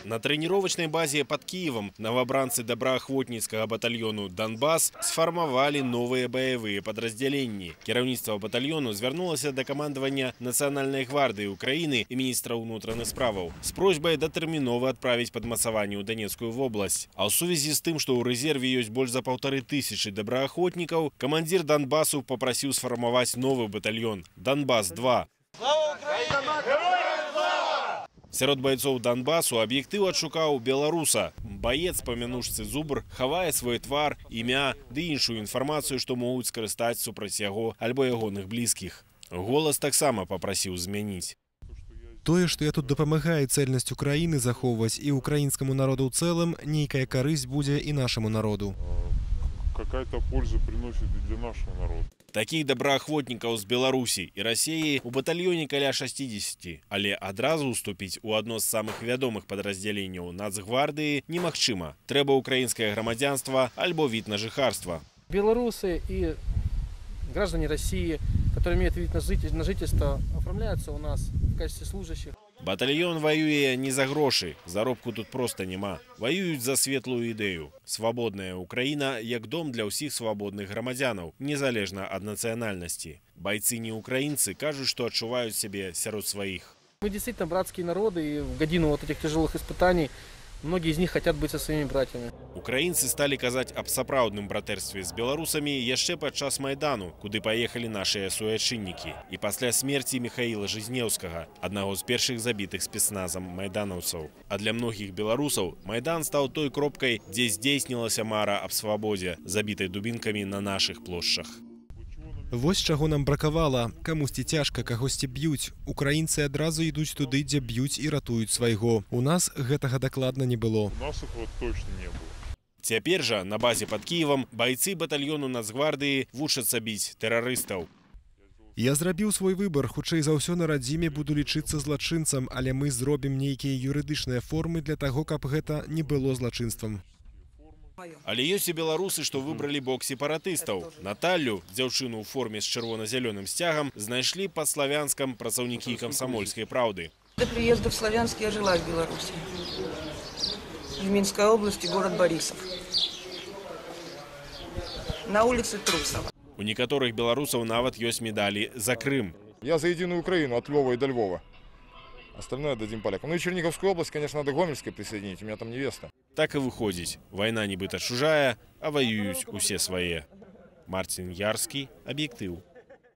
На трэніровачнай базе пад Кіевам новабранцы добраахвотніцкага батальёну «Донбас» сфармавалі новыя баявыя падраздзяленні. Кіраўніцтва батальёну звярнулася да камандавання Нацыянальнай гвардыі Украіны і міністра ўнутраных справаў з просьбай датэрмінова адправіць падмацаванне ў Данецкую вобласць. А ў сувязі з тым, што ў рэзерве ёсць больш за 1500 добраахвотнікаў, камандзір «Донбасу» папрасіў сфармаваць новы батальён «Донбас-2». Сярод байцоў «Донбасу» аб'ектыў адшукаў беларуса. Баец па мянушцы Зубр хавае свой твар, імя ды іншую інфармацыю, што могуць скарыстаць супраць яго альбо ягоных блізкіх. Голас таксама папрасіў змяніць. Тое, што я тут дапамагаю цэльнасць Украіны захоўваць і украінскаму народу ў цэлым, нейкая карысць будзе і нашаму народу. Какая-то польза приносит и для нашего народа. Такіх добраахвотнікаў з Беларусі і Расеі у батальёне каля 60, але адразу ўступіць у адно з самых вядомых падраздзяленняў Нацгвардыі немагчыма. Трэба украінскае грамадзянства альбо від на жыхарства. Белорусы и граждане России, которые имеют вид на жительство, оформляются у нас в качестве служащих. Батальён ваюе не за грошы, заробку тут проста няма. Ваююць за светлую ідэю. Свабодная Украіна як дом для ўсіх свабодных грамадзянаў, незалежна ад нацыянальнасці. Байцы не украінцы кажуць, што адчуваюць сябе сярод сваіх. Мы действительно братские народы, и в годину вот этих тяжелых испытаний многие из них хотят быть со своими братьями. Украінцы сталі казаць аб сапраўдным братэрстве з беларусамі яшчэ падчас Майдану, куды паехалі нашыя суайчыннікі. І пасля смерці Міхаіла Жызнеўскага, аднаго з першых забітых спецназам майданаўцаў. А для многіх беларусаў Майдан стаў той кропкай, дзе здзейснілася мара аб свабодзе, забітай дубінкамі на нашых плошчах. Вось чаго нам бракавала. Камусьці цяжка, кагосьці б'юць. Украінцы адразу ідуць туды, дзе б'юць і ратуюць свайго. У нас гэтага дакладна не было. У нас этого точно не было. Цяпер жа на базе пад Кіевам байцы батальёну Нацгвардыі вучацца біць тэрарыстаў. Я зрабіў свой выбар, хутчэй за ўсё на радзіме буду лічыцца злачынцам, але мы зробім нейкія юрыдычныя формы для таго, каб гэта не было злачынствам. Але ёсць і беларусы, што выбралі бок сепаратыстаў. Наталлю, дзяўчыну ў форме з чырвона-зялёным сцягам, знайшлі пад Славянскам працаўнікі «Камсамольскай праўды». До приезда в Славянск я жила в Беларуси. В Минской области, город Борисов. На улице Трусова. У некаторых беларусаў нават ёсць медалі за Крым. Я за единую Украину от Львова и до Львова. Остальное отдадим полякам. Ну и Черниговскую область, конечно, надо к Гомельской присоединить. У меня там невеста. Так і выходзіць. Вайна нібыта чужая, а ваююць усе свае. Марцін Ярскі, «Аб'ектыў».